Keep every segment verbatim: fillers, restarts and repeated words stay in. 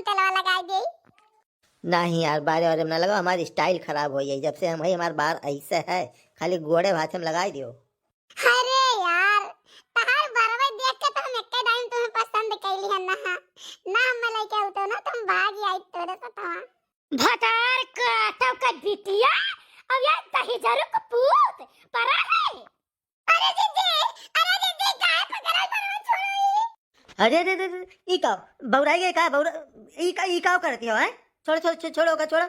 तेलवा लगाई दे। नहीं यार, बारे वारे में ना लगाओ, हमारी style खराब होइ जाई। जब से हम है, हमार बार ऐसे है, खाली गोड़े हाथे में लगाई दियो। अरे यार, तहार बरवे देख के तो हम एक्के टाइम तुम्हें पसंद कैली है ना। ना हम लइके उठो ना, तुम भाग आई तोरे से तो। भतार काटो का बिटिया, अब यार दहिजरू का पूत परा है। अरे दीदी, अरे दीदी, काहे पकड़ल बा, छोड़ो ई। अरे, अरे, अरे, अरे, ई का? बौराई गए का? बौरा-, ई का, ई का करती हो, हैं? छोड़ो, छोड़ो, छो-, छोड़ो ओका, छोड़ो।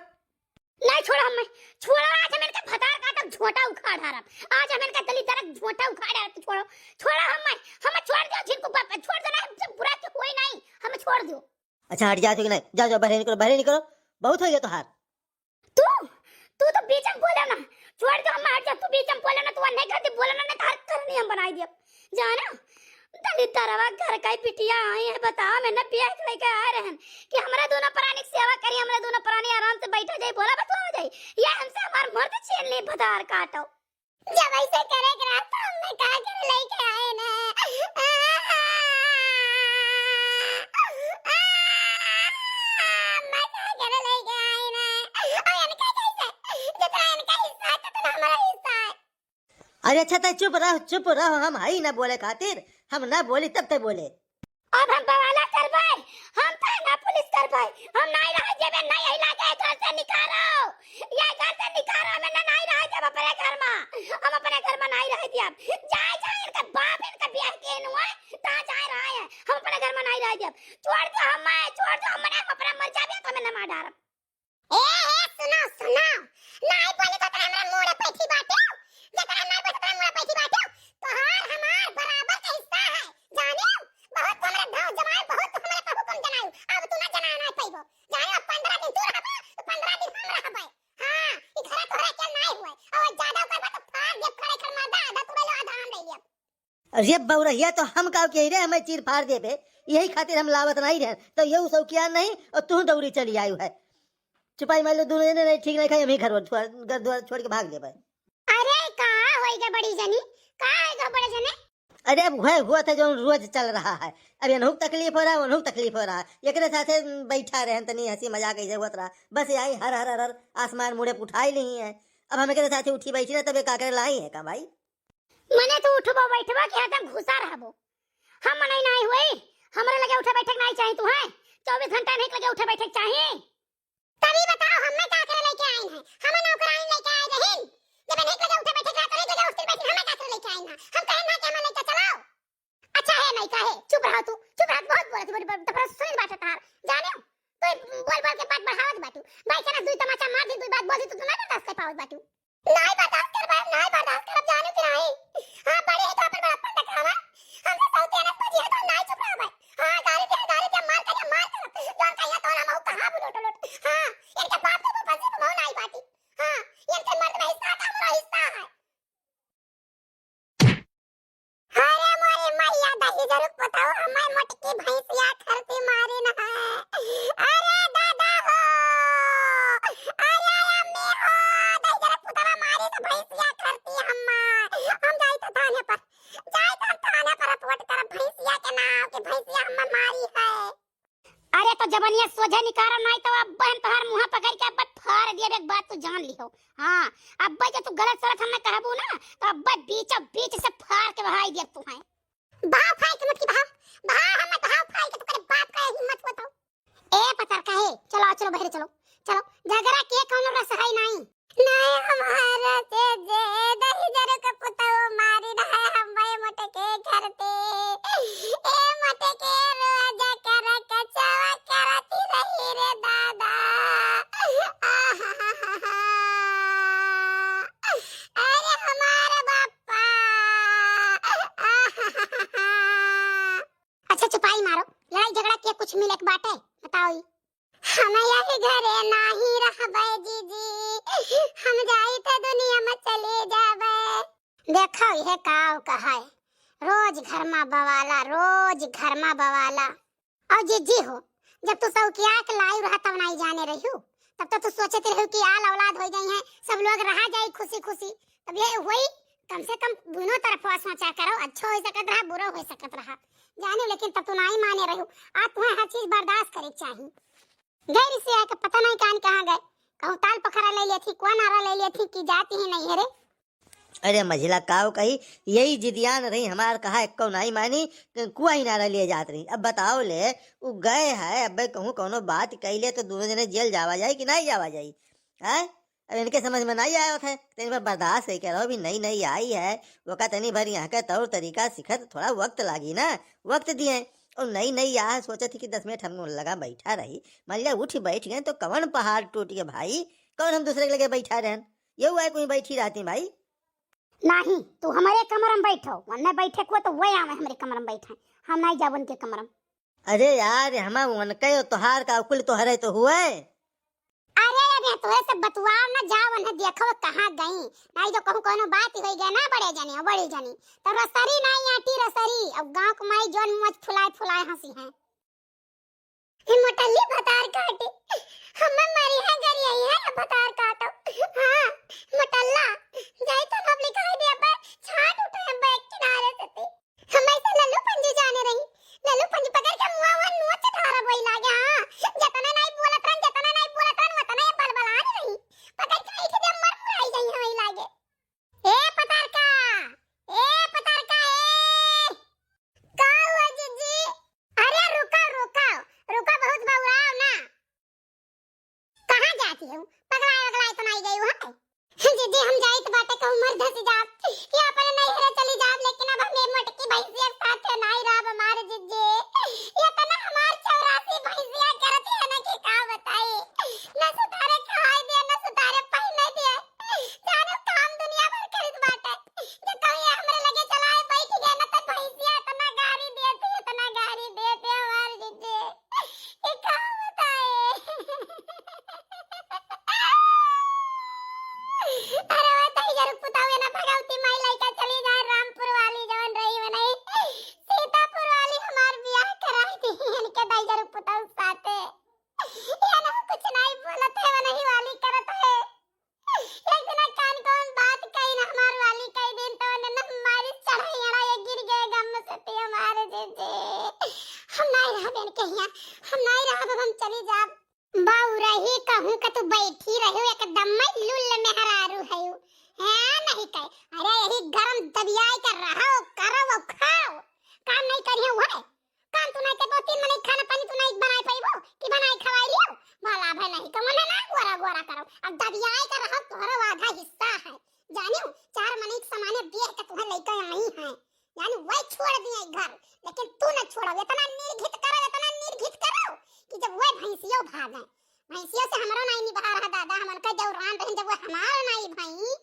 नहीं छोड़ो हमें, छोड़ो, आज हम इनके भतार काटब, झोंटा उखाड़ हारब। आज हम इनके दलिद्दर का झोंटा उखाड़ हारब, तो छोड़ो, छोड़ो हमें, हमें छोड़ दो, जिनको ब-, छोड़ देना है, हमसे बुरा तो कोई नहीं, हमें छोड़ दो। अच्छा, हट जाओ कि नहीं? जाओ, जाओ, बहरे निकलो, बहरे निकलो, बहुत होइ गया तोहार। तू, तू तो बीच में बोले ना, छोड़ दो, हम हट जा, तू बीच में बोले ना, तू अन्ने कर दे, बोले ना, नहीं तो हर करनी हम बनाई दिया। जाना, दलिद्दरवा घर का ही बिटिया आई है, बताओ, मैंने ब्याह के लेके आए रहन कि हमरा दोनों प्राणी की सेवा करी, हमरा दोनों प्राणी आराम से बैठा जाए, बोला बतुआ जाए, ये हमसे हमार मर्द छीन ले, भतार काटो। जब ऐसे करे के रहा तो हमें का करे लेके आए ना? हमें का करे लेके आए ना? और इनका कैसे? जितना इनका हिस्सा है, उतना हमारा हिस्सा है। अरे अच्छा, तै चुप रह, चुप रह, हम हई ना बोले खातिर, हम ना बोली तब तै बोले। अब हम बवाला करबै, हम थाना पुलिस करबै, हम नाहीं रह देबे, नाहीं यही लागे घर से निकालो, ये घर से निकालो, हमें ना नाहीं रह देब अपने घर में, हम अपने घर में नाहीं रह देब। जाए, जाए, इनका बाप इनका ब्याह के नुआ, ता जाए रहा है, हम अपने घर में नाहीं रह देब। छोड़ दो हमें, छोड़ दो हमें, हम अपना मर जाबे तो हमें ना मार डारब। ए, ए, सुनो, सुनो, नाहीं बोली तो तोरा हमरा मुड़े बैठी बाटे, जेकरा नाहीं बोली तो तोरा मुड़े बैठी बाटे, तोहार हमार बराबर के हिस्सा है, जाने? बहुत तू हमरा ढाव जमाए, बहुत तू हमरा पर हुक्म जनाई, अब तू ना जना ना पइबो, जाने? अब पन्द्रह दिन तू रहबे, तो पन्द्रह दिन हम रहबे। हाँ, ई घर तोहरा के नाहीं हुए, और ज्यादा करबा तो फाड़ देब खड़े खड़ मर्दा, आधा तू ले लो, आधा हम ले लेब। अरे बउरहिया, तो हम का कही रे, हमें चीर फाड़ देबे, यही खातिर हम लावत नाहीं रहे। तो ये सौकिया नहीं और तू दौड़ी चली आयु है। चुपाई मार लो दोनों जने, नहीं ठीक नहीं खाई, हम ही घर वर छोड़, घर द्वार छोड़ के भाग लेबे। अरे का होई गे बड़ी जनी, का होई गे बड़े जने? अरे अब वह हुआ था जो रोज चल रहा है, अब इनहू के तकलीफ हो रहा है, उनहू के तकलीफ हो रहा है, एकरे साथे बैठा रहे तनी हंसी मजाक ऐसे होत रहा, बस यही हर हर हर हर आसमान मुड़े उठाई ली है। अब हम एकरे साथे उठी बैठी ना तबे का करे लाई है का भाई? मने तू उठबो बैठबो कि हरदम घुसा रहबो? हम मनई नाहीं हुई, हमरे लगे उठे बैठे के नाहीं चाही तू है, चउबीस घंटा नहीं लगे उठे बैठे के चाही। तभी बताओ, हमें का करे लेके आइन है? हमें नौकरानी लेके आए रहिन, जब नहीं लगे उठे बैठे के, तो नहीं लगे उठे बैठे, हमें का करे लेके आइन है? हम कहे ना कि हमें लेके चलाओ। अच्छा है नहीं कहे, चुप रहो तू, चुप रहो, बहुत बोलत ही, बड़ी, बड़ी, तब सुनिल बात है तार, जाने? तो बोल बोल के बात बढ़ावत बाटू, भाई के ना दुई तमाचा मार दी, दुई बात बोल दी, तो तू ना बर्दाश्त कर पावत बाटू। नाहीं बर्दाश्त करबे, नाहीं बर्दाश्त करब, जानू कि नाहीं? हाँ, बड़े है तो अपन बड़प्पन देखावा। हमसे सौतेन बजी है तो नाहीं चुप रहबे। हाँ, गारी दे, गारी दे, मार कर, मार कर। जान का यहाँ तो ना मऊ कहाँ बुलोट लोट। हाँ, इनके बाप के ऊपर से मऊ नाहीं बाटी। हाँ, इनके मर्द में हिस्सा था, हमारा हिस्सा है। अरे मोरे मैया, दहिजरू के पुतऊ, हमार मोटकी भैंसिया खरती मारिन है। अरे दादा हो, अरे अम्मी हो, दहिजरू के पुतवा मारिन भैंसिया खरती हमार। हम जाई तो थाने पर, जाई तो थाने पर रिपोर्ट करब भैंसिया के नाम कि भैंसिया हमार मारी है। अरे तो जबनिया सोझे निकारो, नाहीं तो अब हम तोहार मुँह पकड़ के अब फाड़ दिया। एक बात तू जान लिहो, हाँ, अब जब तू गलत सलत हमें कहबू ना तो अब बीचों बीच से फाड़ के बहाई दिया तू है। बहाव फाड़ के मुटकी बहाव, बहाव हमें बहाव फाड़ के, तू करे बाप का हिम्मत बताओ। ए पतर कहे, चलो, चलो बहरे चलो, चलो, झगड़ा के कौनो रस है नाहीं। नाहीं हमारा से जे दहिजरू के पुतऊ मारिन है, हम भाई मोटकी खरती। ए मोटकी रोज कर कचवा करती रही रे दादा। आहाहाहा। अरे हमार बापा। आहाहाहा। अच्छा चुपाई मारो, लड़ाई झगड़ा के कुछ मिले के बाटे, बताओ ई। हम यही घरे नाहीं रहबे जीजी, हम जाई त दुनिया में चले जाबे। देखो इहे काव कहाए, रोज घर मा बवाला, रोज घर मा बवाला। और जीजी हो, जब तू सौकिया के लायु रहा तब नाहीं जाने रहियो, तब तो तू सोचत रहियो कि आल औलाद होइ गई हैं, सब लोग रहा जाई खुशी खुशी। तब ये वही कम से कम दोनों तरफ सोचा करो, अच्छो होइ सकत रहा, बुरो होइ सकत रहा, जाने, लेकिन तब तू नाहीं माने रहियो। आज तुम्हें हर चीज बर्दाश्त करे के चाही। गए रिसिया के पता नहीं कान कहाँ गए। कहूँ ताल पखरा ले लेथी, कुआ नारा ले लेथी कि जाती ही नहीं है रे। अरे मझिला काव कही, यही जिदियान रही हमार, कहा एको नाई मानी, कुआ ही नारा लिए जात रही। अब बताओ ले, उ गए है, अबे कहूँ कौनो बात कही ले तो दोनों जने जेल जावा जाई कि नहीं जावा जाई? हैं? अब इनके समझ में नहीं आवत है, तनी भर बर्दाश्त कई के रहो, अभी नई नई आई है, ओका तनी भर यहाँ के तौर तरीका सीखत थोड़ा वक्त लागी ना, वक्त दिए। और नई नई आ है, सोचत ही कि दस मिनट हम लगा बैठा रही, मान लिया उठ बैठ गए तो कौन पहाड़ टूट गए भाई, कौन हम दूसरे के लगे बैठा रहन, ये हुआ है कोई बैठी रहती भाई। नहीं, तू हमारे कमरा में बैठो, वरना बैठे को तो वह आवे हमारे कमरा में बैठे, हम नहीं जाब उनके कमरा में। अरे यार, हम उनके तोहार का कुल तोहरे तो हुए। अरे, अरे, तोहे से बतुआव न जाव, उन्हें देखो कहाँ गई, नहीं तो कहूँ कोनो बात ही होई गया ना बड़े जने, बड़ी जनी, तो रसरी नहीं आटी रसरी, अब गाँव के माई जौन मुँह फुलाए फुलाए हँसी हैं। ए मोटल्ली भतार काटे, हम मरी है गरी आई है भतार काटो। हाँ, मोटल्ला, जाई तो हम लिखाई दे अब्बे, छाट उठे अब्बे एक किनारे से ते। हम ऐसे लल्लू पंजू जाने रही, लल्लू पंजू पकड़ के मुआ हुआ नोच धारा बोई लागे। हाँ, जतना नहीं बोलत रहन, जतना नहीं बोलत रहन, उतना ये बलबलाने रही। पकड़ के ऐसे दे मर मुराई जाई है वही लागे। ए पतारका, ए पतारका, ए। का हुआ जीजी? अरे रुका, रुका, रुका, बहुत बउराव ना। कहाँ जाती हो? पगलाए वगलाए तो नहीं गई हो? जीजी, हम जाइत बाटे कहूँ मर्द से जाब, या अपने नैहरे चली जाब, लेकिन अब हम ये मोटकी भैंसिया के साथे नहीं रहब हमार जीजी। ये तो ना हमार चौरासी भैंसिया करत है ना कि का बताई। न सुतारे खाए दिए, न सुतारे पहने दिए। जाने काम दुनिया भर करित बाटे। जे कहूँ ये हमरे लगे चलाए बैठ गए ना तो भैंसिया इतना गारी देती, इतना गारी देती हमार जीजी। ये का बताए? अरे वो तई जरूर पुतावे ना भगवती माई लइका चली जाए रामपुर वाली जवन रही वो नहीं। सीतापुर वाली हमार बियाह कराई दी इनके दाई जरूर पुताऊ साथे। ये ना कुछ नहीं बोलत है, वो नहीं वाली करत है। एक दिन कान कौन बात कही ना हमार वाली कही दिन तो ने ना मारी चढ़ाई अड़ा ये गिर गए गम से ते हमारे जीजी। हम नहीं रहब इनके हियाँ, हम नहीं रहब, हम चली जाब। बउरही कहूँ का तू बैठी रहो, एकदम मैं लुल्ल मेहरारू है। हाँ, नहीं कहे, अरे यही गरम दबियाई कर रहो, करो वो खाओ, काम नहीं करिए वो है। काम तू नहीं करबो, तीन मनई खाना पानी तू नहीं बनाए पाइबो कि बनाए खवाए लियो? भला भला नहीं कमो ना, ना गोरा गोरा करो। अब दबियाए का रहो, तोहरो आधा हिस्सा है। जानियो, चार मनई के समाने बियाह के तुम्हें लइका आई है। जानियो, वही छोड़ दिए घर, लेकिन तू न छोड़ो। इतना निर्घित करो, इतना निर्घित करो कि जब वह भैंसियो भागे। भैंसियों से हमरो नहीं निभा रहा दादा, हम उनका जब रान रहे जब वो हमार नहीं भाई,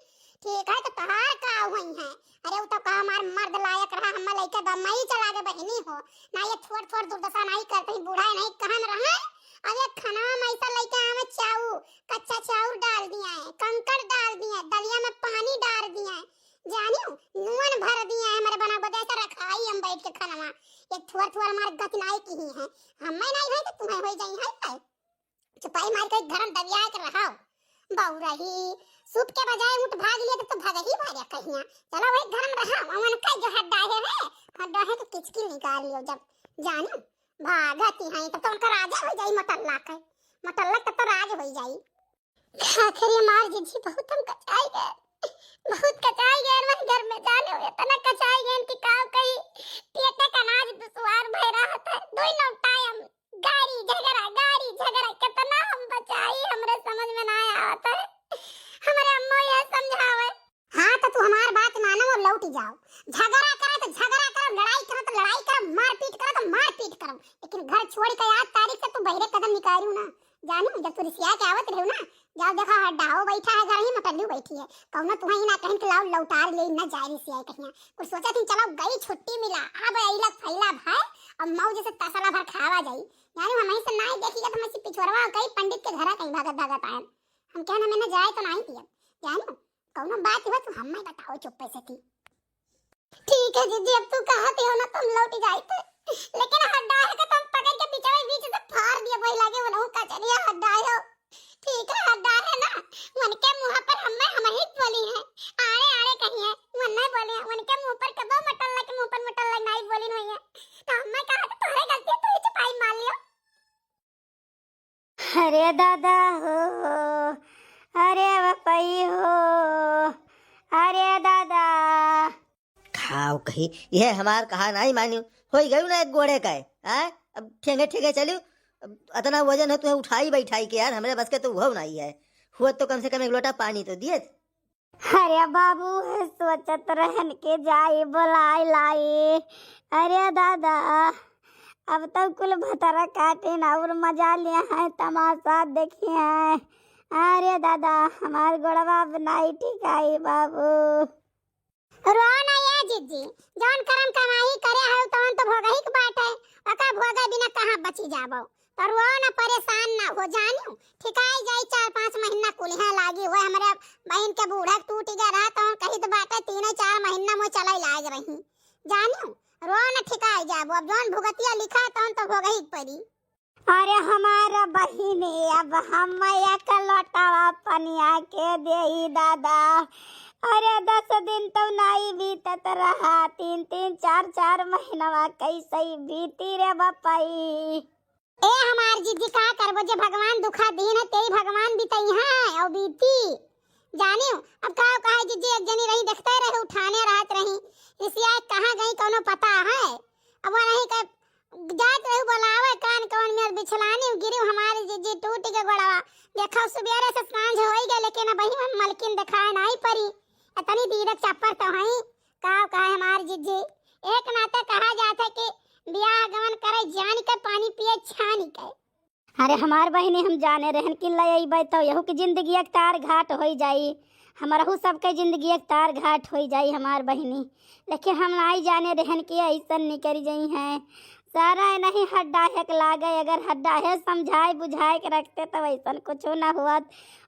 ठीक है, तो तोहार का हुई है? अरे वो तो का हमार मर्द लायक रहा, हम लइका बम्बई चला गए बहिनी हो, ना ये थोड़ थोड़ दुर्दशा नहीं करते ही, बूढ़ा नहीं कहन रहे। अब ये खाना में ऐसा लइका आवे चाऊ, कच्चा चाउर डाल दिया है, कंकड़ डाल दिया है, दलिया में पानी डाल दिया है, जानियो नून भर दिया है, हमारे बना बदे ऐसा रखाई हम बैठ के खाना, ये थोड़ थोड़ हमारे गति नहीं की है, हमें नहीं है तो तुम्हें हो जाई है। चुपाई मार के घर में दबिया के रहो। बउरही, सूप के बजाय ऊँट भाग लिए तो, तो भगही मारे कहिया। चलो वही घर में रहो, अमन का जो हड्डा है, है, हड्डा है तो किचकी निकाल लियो जब। जानो, भागती हैं तो, तो उनका राजा हो जाई मोटल्ला के। मोटल्ला के तो राज हो जाई। आखिर ये मार जीजी बहुत हम कचाई गए, बहुत कचाई गए, मैं घर में जाने हुए इतना कचाई गए कि का कही, पेटे का अनाज दुश्वार भय रहा था, दो ही नौ टाइम। गारी झगड़ा, गारी झगड़ा, कितना हम बचाई, हमरे समझ में ना आवत है। हमरे अम्मा यह समझावे। हाँ, तो तू हमार बात मानो और लौट जाओ। झगड़ा करे तो झगड़ा करो, लड़ाई करो तो लड़ाई करो, मारपीट करो तो मारपीट करो, लेकिन घर छोड़ के आज तारीख से तू बहरे कदम निकालू ना। जानू, जब तू रिसिया के आवत रहू ना, जाओ देखो, हड्डाओ बैठा है घर ही, मोटल्लू बैठी है। कौनो तुम्हें ही ना कहीं के लाओ लौटार ले ना जाए रिसिया कहीं। कुछ सोचा थी, चलो गई छुट्टी मिला, अब अइलक फैला भाई, अब मौज से तसला भर खावा जाई। जानू, हम ऐसे ना ही देखिए तो हम ऐसी पिछोरवा कई पंडित के घर कहीं भागत भागत आए। हम क्या ना मैंने जाए तो नहीं दिया। जानू, कौनो बात हो तो हमें बताओ चुप्पे से थी। ठीक है जीजी, अब तू कहती हो ना तो हम लौट जाइत, लेकिन हड्डा है का तुम पकड़ के बिचवे बीच से फाड़ दिए, वही लागे वो नहु कचरिया हड्डा हो। ठीक है, हड्डा है ना, उनके मुँह पर हमें हम ही बोली है, आड़े आड़े कही है, वो नहीं बोली है, उनके मुँह पर कबो मोटल्ला के मुँह पर मोटल्ला नहीं बोली हुई है, तो हमें कहा तो तोहरे गलती है, तू ही चुपाई मार लियो। अरे दादा हो, अरे बपई हो, अरे दादा। खाओ कही, यह हमार कहा नाई मान्यू, होई गयू ना एक गोड़े का है, आय? अब ठेंगे ठेंगे चलियो, अब अतना वजन है तुम्हें उठाई बैठाई के यार, हमरे बस के तो उहव नाई है, हुआ तो कम से कम एक लोटा पानी तो दिए। अरे बाबू, सोचत रहन के जाई बोलाई लाई। अरे दादा, अब तो कुल भतरा काटिन और मजा लिया है, तमाशा देखिए हैं। अरे दादा, हमार गोड़वा अब नाई ठिकाई बाबू। रो ना ये जिज्जी, जौन करम कमाई करे हउ तौन तो भोगही के बाटे, ओका भोगे बिना कहाँ बची जाबो। तो रो ना, परेशान ना हो जानियो, ठिकाई जाई, चार पाँच महीना कुलिहा लागी। वो हमरे बहिन के बूढ़ा टूट गया रहा, तौन कही तो बाटे तीन चार महीना मोय चलाई लाग रही जानियो। रो ना, ठिकाई जाबो, अब जौन भुगतिया लिखा तौन तो भोगही के परी। अरे हमार बहिनी, अब हम एक लोटावा पनिया के देई दादा। अरे दस दिन तो नाई बीतत रहा, तीन तीन चार चार महीनवा कैसे बीती रे बपई। ए हमार जिज्जी, का करबो, जे भगवान दुखा दीन है, तेई भगवान बितई है और बीती। जानियो, अब का कहे जिज्जी, एक जनी रही, देखते रहे, उठाने रहत रही, रिसिया कहाँ गई, कौनो पता है? अब वो नहीं के जात रहू बोलावे, कान कवन में बिछलानी गिरी, हमारी जिज्जी टूट के गोड़वा। देखो, सुबेरे से सांझ होई गए, लेकिन अबही हम मलकिन देखाए नाई परी। इतनी दीदक चप्पर तो हई, का कहे हमार जिज्जी। एक नाते कहा जात है कि बियाह गमन करे जान के, पानी पिए छान के। अरे हमार बहिनी, हम जाने रहन कि ले अइबै तो यहू की जिंदगी एक तार घाट होई जाई, हमरहू सबके जिंदगी एक तार घाट होई जाई हमार बहिनी। लेकिन हम नाई जाने रहन कि ऐसन निकल जाई हैं। सारा नहीं हड्डा हेक लागे, अगर हड्डा है समझाए बुझाए के रखते तो ऐसन कुछ ना हुआ।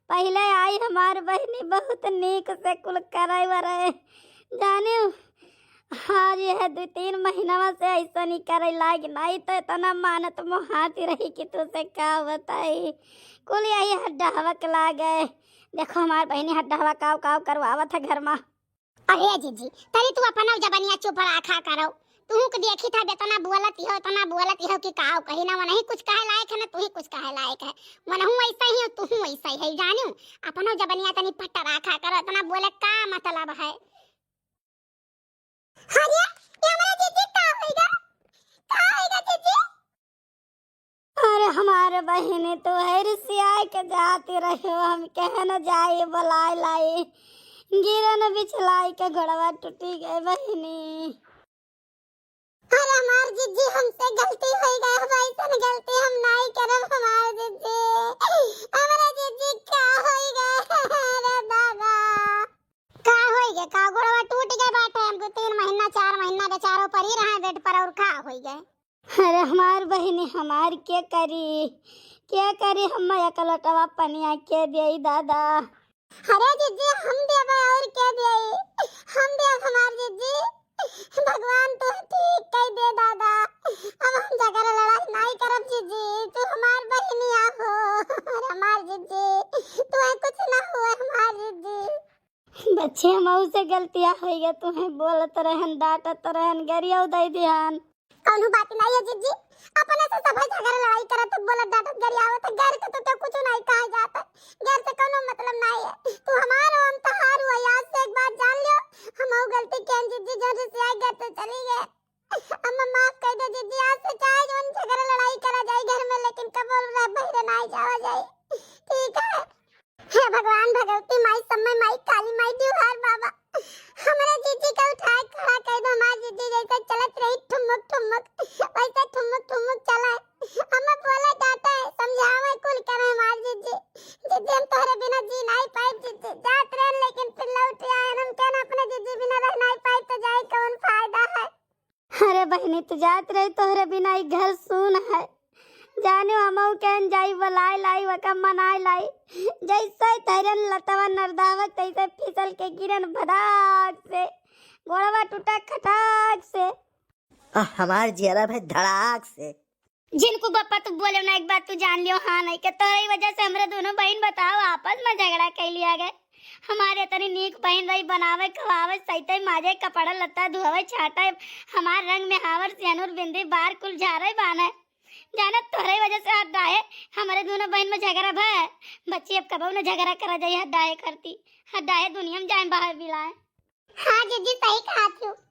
पहले आई हमार बहिनी बहुत नीक से कुल करे वरे, जाने आज यह दो तीन महीनवा से ऐसा नहीं करे लाग, नहीं तो इतना मानत मोहाती रही कि तुसे का बताई। कुल यही हड्डा हवा के लागे। देखो हमार बहिनी हड्डा हवा काव काव करवावत है घर मा। अरे जिज्जी, तनी तू अपना जबनिया चुप रखा करो। तू के देखी था इतना बोलत हो, इतना बोलत हो कि काव कही ना, वो नहीं कुछ कहे लायक है ना तू ही कुछ कहे लायक है। वो नहू ऐसा ही हो, तू हूँ ऐसा ही है, जानू। अपना जबनिया तनी पट्टा रखा करो, इतना बोले का मतलब है? अरे, ये हमारा जिज्जी का होइगा? का होइगा जिज्जी? अरे हमारे बहिनी, तू है रिसिया के जाती रही हो, हम कहन जाई बुलाए लाई, गिरन बिछलाई के गोड़वा टूटी गए बहिनी। अरे हमार जिज्जी, हमसे गलती होइगा, अब ऐसन गलती हम नाई करब हमार जिज्जी। हमारा जिज्जी का होइगा? अरे दादा। का होई गे, का गोड़वा टूट गए बाटे? हम दो तीन महीना, चार महीना बेचारो परी रहे बेड पर, और का होई गे? अरे हमार बहिनी, हमार के करी, के करी? हम एक लोटवा पनिया के देई दादा। अरे जिज्जी, हम देबे और के देई? हम देब हमार जिज्जी। भगवान तू ठीक कई दे दादा। अब हम झगड़ा लड़ाई नाई करब जिज्जी, तू हमार बहिनिया हो। अरे हमार जिज्जी, तू कुछ ना हुए हमार जिज्जी। बच्चे, हमहू से गलतिया होइगा, तुहें बोलत रहन, डांटत रहन, गरिया उदय दिहन। कौनो बात नहीं है जिज्जी, अपने से सब झगड़ा लड़ाई करत, बोलत, डांटत, गरियावत, घर के तो, तो कुछ नहीं कहा जाता, घर से कौनो मतलब नहीं है। तू हमार हो, हम तहार हुआ, आज से एक बात जान लियो, हमहू गलती किहन जिज्जी, जो रिसिया घर से चली गए। अम्मा माफ कर दे जिज्जी, आज से चाहे जौन झगड़ा लड़ाई करा जाए घर में, लेकिन कबो बहरे नहीं जावा जाए, ठीक है? हे भगवान, भगवती माई, समय माई, काली माई, दिवहार बाबा, हमरे जिज्जी के उठाए खड़ा कर दो। हमार जिज्जी जैसे चलत रही ठुमुक ठुमुक, वैसे ठुमुक ठुमुक चले। हम बोले, डांटे, समझावे, कुल करे हमार जिज्जी। जिज्जी, हम तोहरे बिना जी नहीं पाए जिज्जी। जात रहन लेकिन फिर लौट आए। हम कहन अपने जिज्जी बिना रह नहीं पाए तो जाए कौन फायदा है? अरे बहिनी, तू जात रही, तोहरे बिना ई घर सून है। जाने हमहू कहन जाई बोलाए लाई, वका मनाए लाई। जैसे ही तैरन लतवा नरदावत, तैसे फिसल के गिरन भदाक से, गोड़वा टूटा खटाक से। आ, हमार जियरा भाई धड़ाक से। जिनको बप्पा तू बोले ना, एक बात तू जान लियो, हाँ नहीं के तोहरे वजह से हमरे दोनों बहिन बताओ आपस में झगड़ा कर लिया गए। हमारे इतनी नीक बहिन रही, बनावे, खवावे, सैते, माजे, कपड़ा लत्ता धोवे, छाटे, हमार रंग में हावर, सेनुर, बिंदी, बार कुल झारे बाने। जाना तोहरे वजह से हड्डाहे, हमरे दोनों बहिन में झगड़ा भय। बच्ची अब कबहू न झगड़ा करा जाई, हड्डाहे करती, हड्डाहे दुनिया में जाए बाहर बिलाए। हाँ जीजी, सही कहा तू।